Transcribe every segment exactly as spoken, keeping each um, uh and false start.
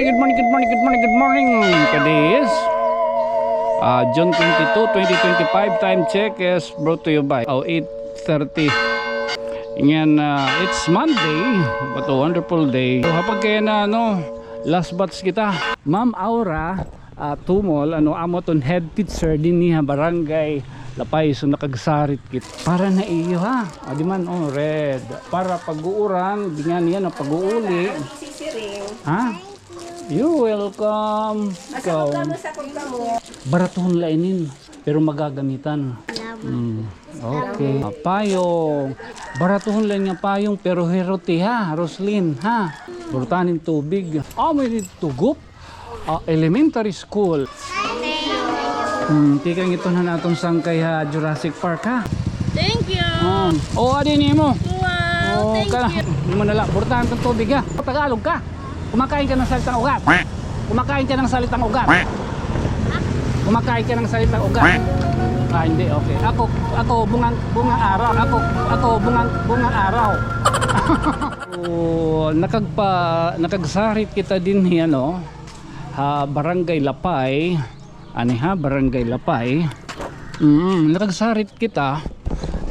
Good morning, good morning, good morning, good morning. Kadi is, ah, June twenty-two, twenty twenty-five. Time check is brought to you by, oh, eight thirty. Ngan, ah, it's Monday. What a wonderful day. So, hapag kay na, ano, last batch kita. Ma'am Aura, ah, Tumol, ano, amo ton head teacher dinhi ha Barangay Lapay, so nakagsarit kit. Para na iyo, ha? Adi man, oh, red. Para pag-uuran, dingan niya na pag-uuli. Ha? You're welcome. Ikaw. Baratuhon la inin, pero magagamitan. Mm. Okay. Ah, payong. Baratuhon la ini nga payong, pero healthy, ha, Roslyn, ha? Burtanin tubig. Ah, may tugop. Ah, elementary school. Hmm, tikang ito na naton sangkay ha Jurassic Park, ha? Thank you. Oh, oh, adi nimo. Wow, oh, thank you. Imo na la, burtahan tong tubig, ha? Tagalog ka. Kumakain ka ng salitang ugat. Kumakain ka ng salitang ugat. Kumakain ka ng salitang ugat. Ah, hindi, okay. Ako, ako, bungang, bungang araw. Ako, ako, bungang, bungang araw. So, nakagpa-, nakagsarit kita dinhi, ano, ha Barangay Lapay. Ani ha, Barangay Lapay. Mm, nakagsarit kita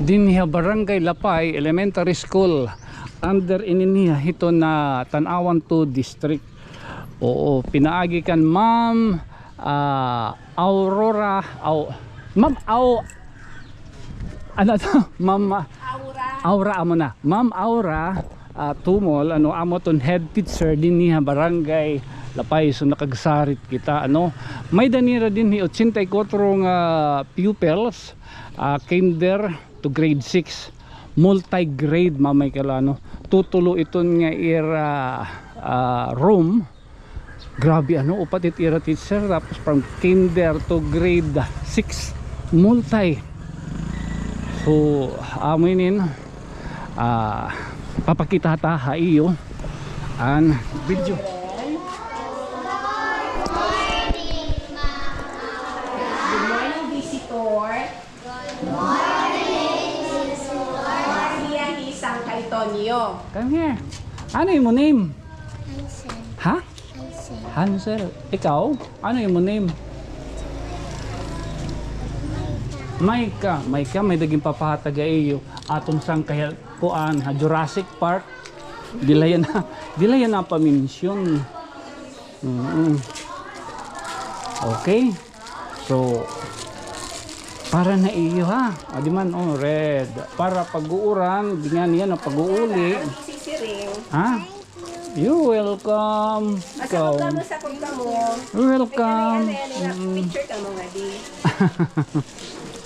dinhi ha Barangay Lapay Elementary School. Under ini niya hiton na Tanauan two District. Oo, pinaagi kan Ma'am, ah, Aurora, Au-, Ma'am Au-, ano to? Ma'am, ah, Aura. Aura, amo na. Ma'am Aura, ah, Tumol, ano, amo ton head teacher dinhi ha Barangay Lapay, so nakagsarit kita, ano. May-ada nira dinhi ochenta y kuwatro nga pupils, ah, kinder to grade six. Multi-grade, Mamay Kalano. Tutulo iton nga ira, ah, room. Grabe, ano, upat it ira teacher, tapos from kinder to grade six, multi. So, amo inin, ah, papakita ta ha iyo an video. Good morning, visitor. Siya hi Sangkay Tonyo. Come here. Ano imo name? Hansel. Ha? Hansel. Hansel. Ikaw? Ano imo name? Maika. Maika, may-ada ginpapahatag ha iyo. Aton sangkay kuan ha Jurassic Park. Diri la yana, diri la yana pa-mention. Mm-mm. Okay. So, para na iyo, ha? Adi man, oh, red. Para pag-uuran, dingan niya na pag-uuli. Ha? You're welcome. Ikaw. You're welcome. Mm. Picture kamo ngadi.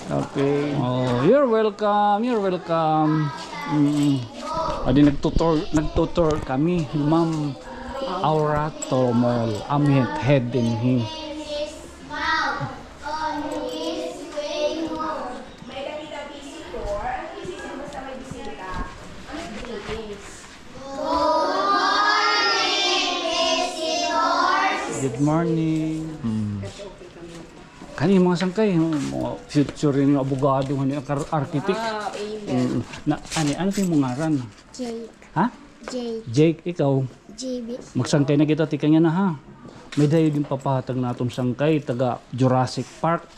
Okay. Oh, you're welcome. You're welcome. Mm. Adi, nagtutour, nagtutour kami, Ma'am Aura Tomol. Amo it head dinhi. Good morning. Mm. Kani mga sangkay, mga future ini abogado, ngani architect. Ah, amen. Mm. Na, ani, ano it imo ngaran? Jake. Ha? Jake. Jake, ikaw? J B. Magsangkay na kita, tikang yana, ha? May-ada ginpapahatag naton sangkay, taga Jurassic Park.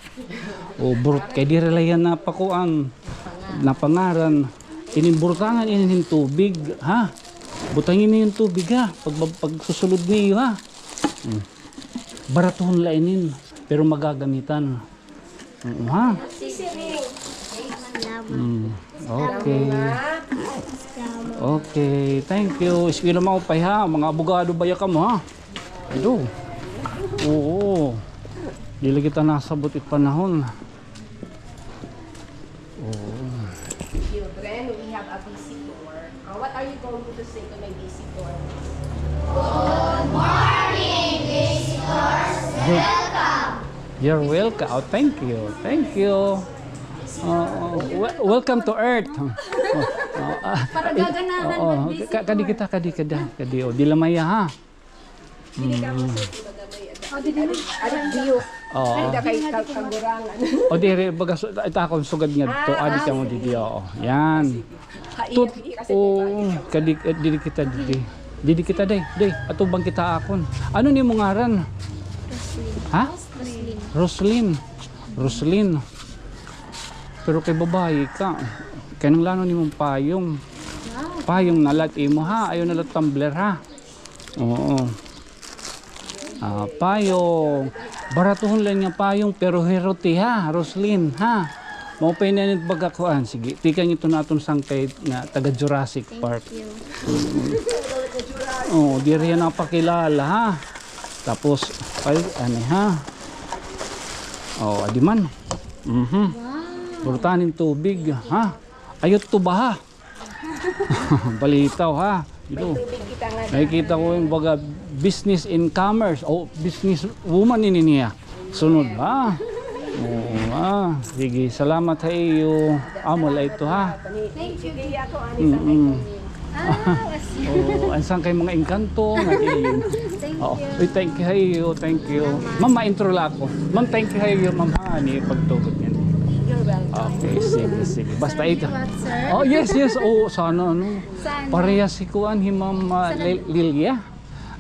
O, burot kay diri la yana napakuan, napangaran. Inimburtangan ini hin tubig, ha? Butangi niyo hin tubig, ha? Pag, pagsusulod niyo, ha? Hmm. Baratuhon la inin, pero magagamitan. Oo, ha? Mm, okay. Okay, thank you. Eskwela maupay, ha? Mga abogado baya kamo, ha? Ado. Oo. Diri la kita nasabot it panahon. Oo. Children, we have a visitor. Uh, what are you going to say to my visitor? Good morning, visitors. Welcome. You're welcome. Oh, thank you. Thank you. Uh, wel-, welcome to Earth. Uh, uh, ah, para gaganahan, oo, mag-visit ka-, kadi kita, kadi, kadi, kadi. O, diri la maya, ha? Mm. O, diri na. Ano, view. Oo. Ay, da kay ka-, kagurangan. O, diri, baga su-, ita akon sugad ngadto, ah, adi kamo didi, oo. Yan. Tut-, oo, kadi, eh, diri kita didi. Didi kita, day. Day, atubang kita akon. Ano nimo ngaran? Roslyn. Ha? Roslyn. Roslyn. Roslyn. Pero kay babayi ka. Kinahanglan nimo payong. Payong na la it imo, ha? Ayaw na la tumbler, ha? Oo. Ah, payong. Baratuhon la nga payong, pero healthy, ha, Roslyn, ha? Maupay na it baga kuan. Sige, tikang ito na aton sangkay nga taga Jurassic Park. Thank you. Oo, diri hiya napakilala, ha? Tapos, ay, ani, ha? Oh, adi man. Mhm. Wow. Puro tanin tubig, ha? Ayot to ba, ha? Balitaw, ha? May tubig kita nga. Nakikita ko yung baga business in commerce. O, business woman ini niya. Sunod, ha? Oo, ha? Sige, salamat ha iyo. Amo la ito, ha? Thank you. Mm-mm. Ah, oo, ang sangkay mga engkanto nga iyo. Thank you. Uy, thank you ha iyo, thank you. Ma'am, ma-intro la ako. Ma'am, thank you ha iyo, ma'am, ha, ani pagtugot niyan. You're welcome. Okay, sige, sige. Basta ito. What, sir? Oh, yes, yes. Oo, sana, ano. Sana. Parehas si kuan, hi Ma'am, ah, Lil-, Lilia.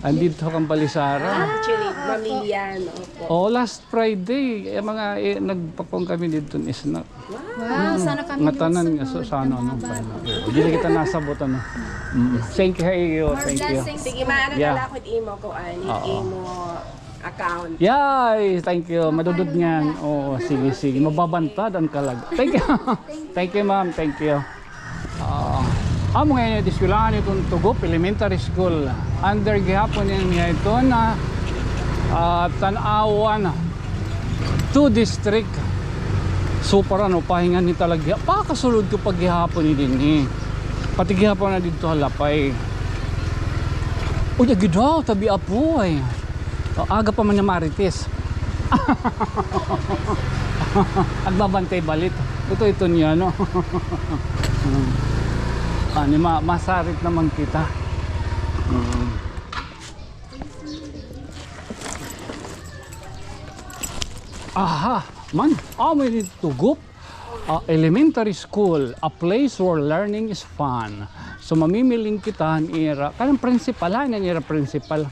Andito kang Balisara. Actually, Ma'am Lilian, opo. Oh, last Friday, eh, mga, eh, nagpakon kami dito ni snack. Wow, sana kami nga tanan nga, so, sana, ano, sana. Oo, dili kita nasabot, ano. Mm. Thank you ha iyo, thank you. Sige, maano na la ako it imo kuan, it imo account. Yay! Thank you. Madudod niyan. Oo, sige, sige. Mababantad an kalag. Thank you. Thank you, ma'am. Thank you. Ah, amo ngay-an it eskwelahan iton Tugop Elementary School. Under gihapon niya iton, ah, ah, Tanauan two District. Super, ano, pahingan ni talaga. Pakasulod ko pa gihapon ni dinhi. Pati gihapon na didto ha Lapay. Uy, agi daw, tabi apo, ay. O, aga pa man nga Marites. Agbabantay balit. Ito, ito niya, no? Hmm. Ani, ma-, masarit naman kita. Hmm. Aha, man, ah, may Tugop. Ah, elementary school, a place where learning is fun. So, mamimiling kita han ira. Kanang principal, ha, han ira principal.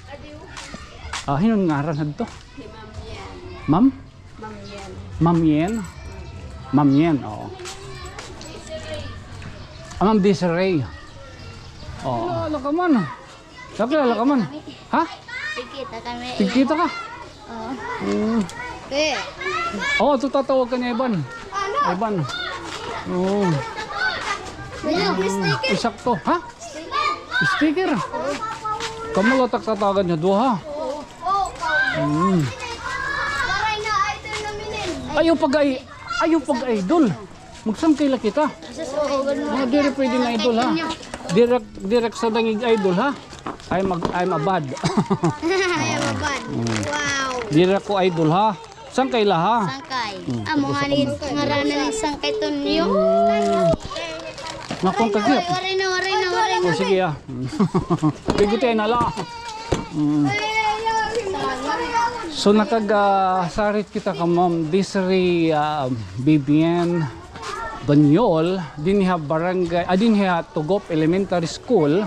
Ah, hin-o an ngaran hadto? Si Ma'am Yen. Ma'am? Ma'am Yen. Ma'am Yen? Ma'am Yen, oo. Ah, Ma'am Desiree. Oo. Kilala ka man. Nakilala ka man? Ha? Nagkita kami. Nagkita ka? Oo. Mm. Eh. Oo, ito tatawag ka ni Ivan. Ivan. Oo. Wala, may sticker. Isakto. Ha? Sticker. Sticker? Kamo la tak tatagan niya duha. Oo. Mm. Waray na idol namin eh. Ayaw pag-, ayaw pag-idol. Magsangkay la kita. Mga diri pwede nga idol, ha? Diri, diri ak sa dangig idol, ha? I'm a, I'm a bad. I'm a bad. Mm. Wow. Diri ako idol, ha? Sangkay la, ha? Sangkay. Mm. Amo nga ni ngaranan ni Sangkay Tonyo. Mm. Nakong kagit. Waray na, waray na, waray na. O, sige, ah. Bigutay na la. Mm. So, nakag-, ah, sarit kita kan Ma'am Desiree, ah, Vivian Donyol, dinhi ha barangay, ah, dinhi ha Tugop Elementary School,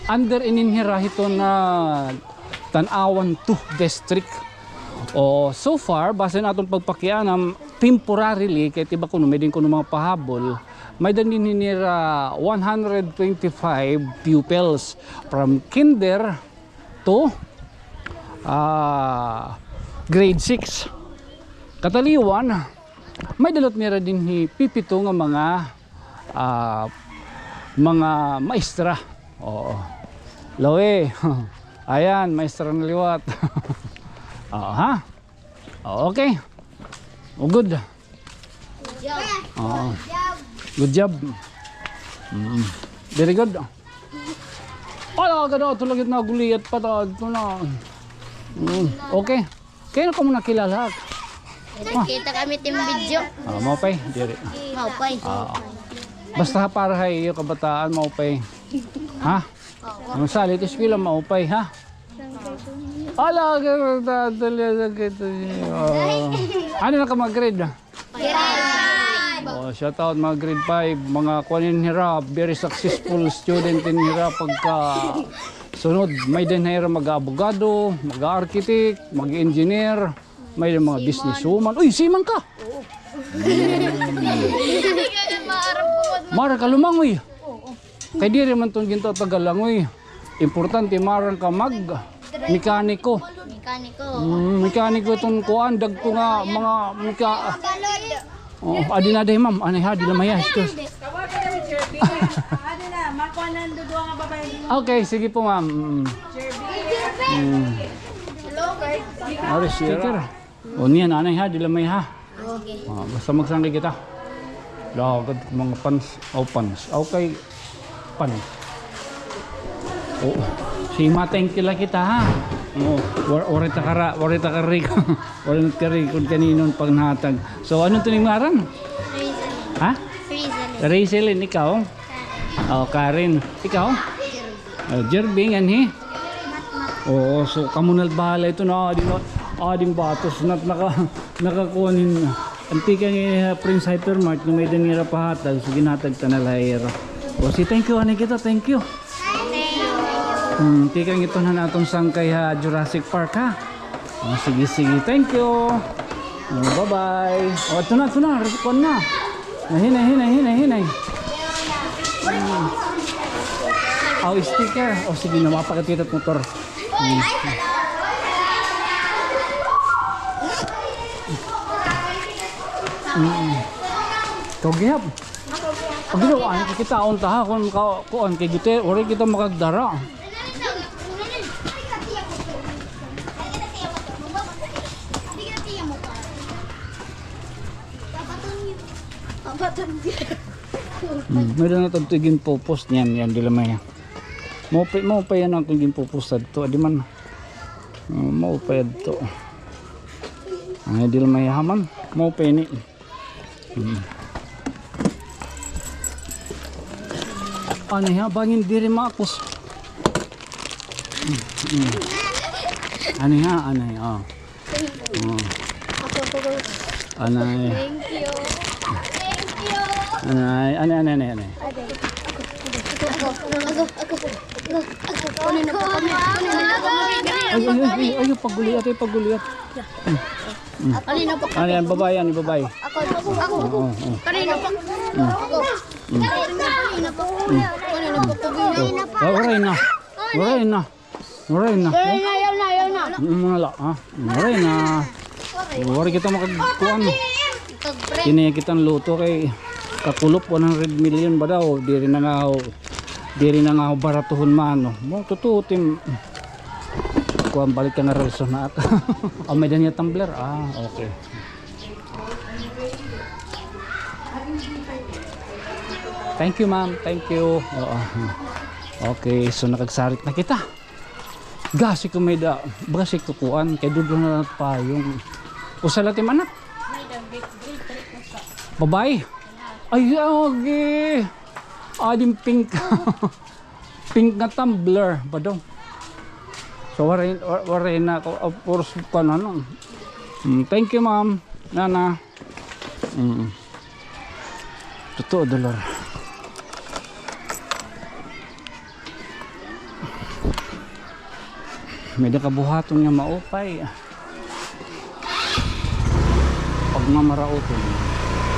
under ini hira hiton Tanauan two District. O, so far, base han aton pagpakianam, temporarily, kay tiba kuno, may-ada kuno mga pahabol, may-ada dinhi nira one hundred twenty-five pupils from kinder to, ah, grade six. Kataliwan, may-ada liwat nira dinhi pipito nga mga, ah, mga maestra. Oo. Loe. Ayan, maestra na liwat. Oo, ha? Oo, okay. O, good. Good job. Oo. Good job. Mm. Very good. Ala, gada, ito lagi na, Goliath pa ta, ito na. Mm. Okay. Kay ano kamo nakilala? Kita kami tim video. Ah, maupay, diri. Maupay. Ah. Basta para ha iyo kabataan, maupay. Ha? Ang salit, eskwela, maupay, ha? Ala, gada, dali, dali, dali. Ah. Ano na ka mag-grade? Grade five. Oh, shout out mga grade five, mga kuan in hira, very successful student in hira pagka. So, Sunod, may-ada hira mag-abogado, mag-architect, mag-engineer, may mga businesswoman. Uy, seaman ka! Maaram ka lumangoy. Kay diri man iton gintaw-an nga langoy. Importante, maaram ka mag-mekaniko. Mekaniko. Mm, mekaniko iton kuan, dagko nga mga meka-, Oh, adi na, adi, ma'am. Anay ha, diri la mahiya, excuse. Tawagan na ni Jervin. Adi na, makuha na an duduha nga babaye. Okay, sige po, ma'am. Mm. Jervin. Mm. Hello, guys. Ari, sticker. O, niyan, anay ha, diri la mahiya. Okay. Ah, basta magsangkay kita. Lagad mga pants. O, pants. Okay. Pan. Oo. Sige, ma, thank you la kita, ha. Oo. War-, waray ta kara-, waray ta kari-, waray ta ka-record kanina nga paghatag. So, ano ito nga ngaran? Rizalin. Ha? Rizalin. Rizalin, ikaw? Karen. Oh, Karen. Ikaw? Jervin. Oh, Jervin, anhi? Oo, so, kamo na la bahala ito na, adi na, adi na batos na naka-, nakakuha nin, anti ka nga, Prince Hypermart, nga may-ada nira pahatag, so ginhatag ta na la hira. O, si, thank you, anay kita, thank you. Hmm, tikang ito na an aton sangkay ha Jurassic Park, ha? O, sige, sige, thank you. O, bye-bye. O, ito na, ito na, kuan na. Nahinay, hinay, hinay, hinay. Hmm. O, sticker. O, sige na, mapakita it motor. Mm. Mm. Ikaw gihap. Pag ginawa, ano, kikitaon ta, ha, kung ka-, kuan kay Gute, waray kita makagdara. Hmm, may-ada na tagtigin po post niyan, yan, diri la mahiya. Maupay, maupay yana akon ginpupos adto. Adi man. Oh, maupay adto. Ay, diri la mahiya man. Maupay ini. Hmm. Anay ha, bangin diri makos. Hmm, hmm. Anay ha, anay, oh. Oh. Ako, ako, ako. Anay. Thank you. Thank you. Anay, anay, anay, anay, anay. Ako, ako, ako. Ay, ay, ay, ay, ay, pagguliat, ay, pagguliat. Ano na po? Ano yan, babae yan, babae? Ako, ako, ako. Oo, oo. Kanina pa. Ako. Kanina pa. Kanina pa. Kanina pa. Oh, waray na. Waray na. Waray na. Ayaw na, ayaw na, ayaw na. Mm, wala, ha? Waray na. Waray kita makagkuan. Kini kita nga luto kay kakulop one hundred million ba daw? Diri na nga, diri na nga baratuhon man, no? Mo, totoo, tim-, kuan, balik ka nga rason na ata. Ah, may-ada niya tumbler? Ah, okay. Thank you, ma'am. Thank you. Oo. Okay, so nakagsarit na kita. Gasi ko may-ada, gasi ko kuan, kay duduha na la payong. Usa la tim anak? Babae? Ay, agi. Adi in pink. Pink nga tumbler ba daw? So, waray, wa-, waray na ako, of course, kuan, ano. Mm, thank you, ma'am. Nana. Mm. Totoo, Dolor. May-ada ka buhaton nga maupay. Pagmamarauton.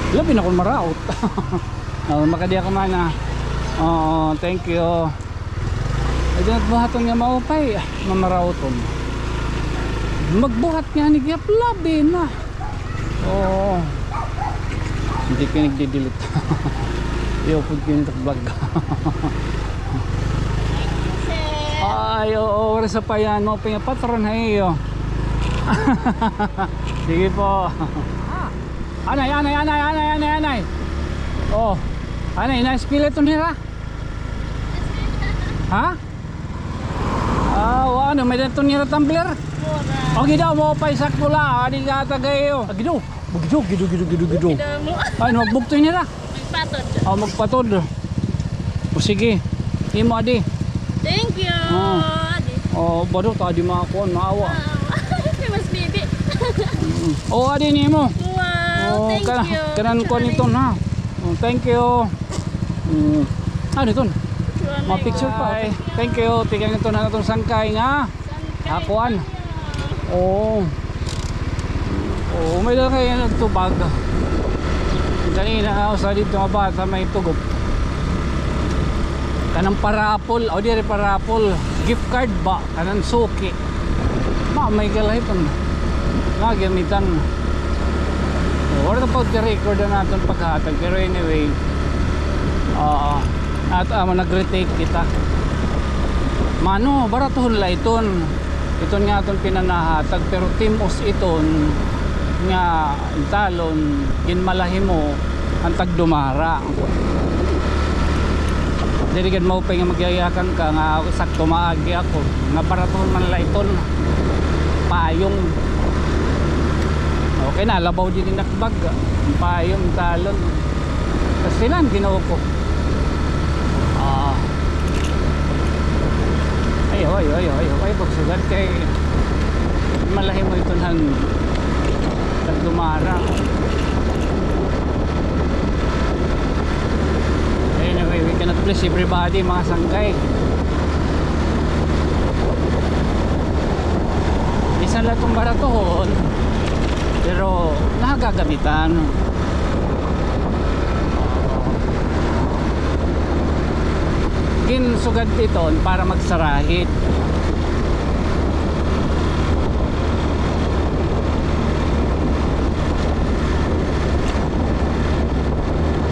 Labi na kon maraot. Oh, makadi ako man, ah. Oo, thank you. Ay, di nagbuhaton nga maupay, mamarauton. Magbuhat nga ni gihap, labi na. Oo. Hindi ko nagdi-delete. Iyo, pud ko yung vlog. Ay, oo, oras sa payan mo, pinapatron ha iyo. Sige po. Anay, anay, anay, anay, anay, anay. Oh. Anay, na-spill ito nira. Ha? Ah, wa, ano, may-ada ito nira tumbler? Mura. O, gidaw mo, paisakto la, adi ka tagay, oh. Ah, gidaw. Gidaw, gidaw, gidaw, gidaw, gidaw. Gidaw mo. Ay, no, magbugto nira. Magpatod. Oh, magpatod. O, sige. Imo, adi. Thank you. Oh. Adi. Oh, bado, ta, di makakuan, maawa. Ah, mas bibi. Mm. Oh, adi nimo. Wow, oh, thank you. Kanan ko niton, ha. Oh, thank you. Mm. Ano iton? Wow. Ma-picture pa. Ay, thank you. Tikang ito na natong sangkay nga. Hakuan. Oo. Oo, may dala kay nagtubag. Kanina, ah, usa didto nga bata may tugop. Kanang parapol, o diri parapol, gift card ba? Kanang suki. Ma, may galahiton. Nga gamitan. Wala na pagka-record an aton paghatag. Pero anyway, ah, at, ah, nag-retake kita. Mano, baratohon la iton. Iton nga aton pinanahatag, pero tim-os iton nga talon, ginmalahimo an tagdumara. Diri gad maupay nga magyayakan ka nga sakto maagi ako. Nga baratohon man la iton. Payong. Okay na, labaw din inakbag. Payong, talon. Pastilan, Ginoo ko. Ah. Ay, ay, ay, ay, ay, pagsugad kay malahimo iton han tagdumara. Anyway, we cannot please everybody, mga sangkay. Bisan la iton baratohon, pero nagagamitan. Ginsugad iton para magsarahit.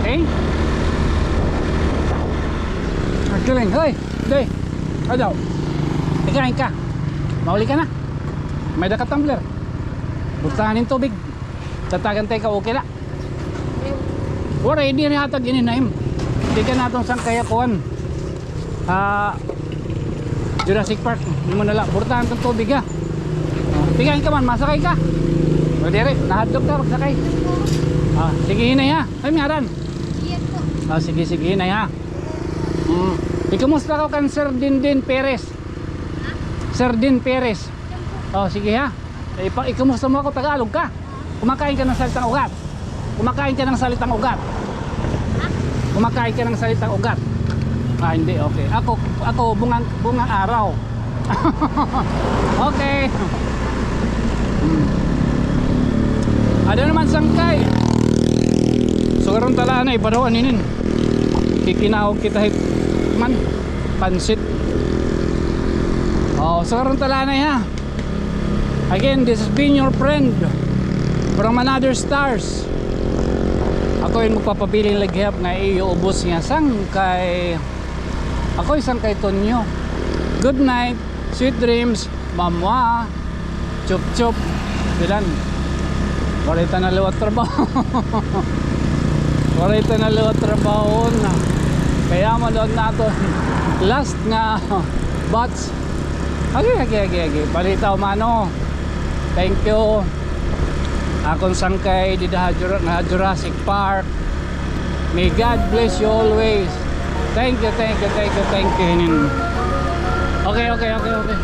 Okay? Ang galing. Hoy! Day! Ano daw? Ikain ka. Mauli ka na. May daka tumbler. Buksan hin tubig. Tatagan tayo ka, okay la. Waray, di na hatag ini na im. Di ka natong sangkaya kuan. Ah, Jurassic Park. Hindi mo na la. Burtahan tong tubig, ha. Oh, tingnan ka man, masakay ka. O, diri, nahadlok ka, magsakay. Ah, sige, hinay, ha. Ay, may aran. Iyan po. Ah, sige, sige, hinay, ha. Mm. Ikumusta ko kan Sir Dindin Perez? Ha? Sir Din Perez. Oh, sige ha. Eh, pa, ikumusta mo ako, Tagalog ka? Kumakain ka ng salitang ugat. Kumakain ka ng salitang ugat. Kumakain ka ng salitang ugat. Ah, hindi, okay. Ako, ako, bungang, bungang araw. Okay. Hmm. Ada naman sangkay. Sugaron ta la anay, padawan inin. Kikinahog kita hit man. Pansit. Oh, sugaron ta la anay ha. Again, this is been your friend from another stars. Ako in magpapabiling laghiyap nga iyo ubos nga sangkay. Ako in sangkay Tonyo. Good night, sweet dreams, mamwa, chup chup. Bilan. Waray ta na liwat trabaho. Waray ta na liwat trabaho na. Kaya man doon nato. Last nga batch. Agi, agi, agi, agi. Balita humano. Thank you. Akon sangkay dida ha Jura-, ha Jurassic Park. May God bless you always. Thank you, thank you, thank you, thank you. Okay, okay, okay, okay.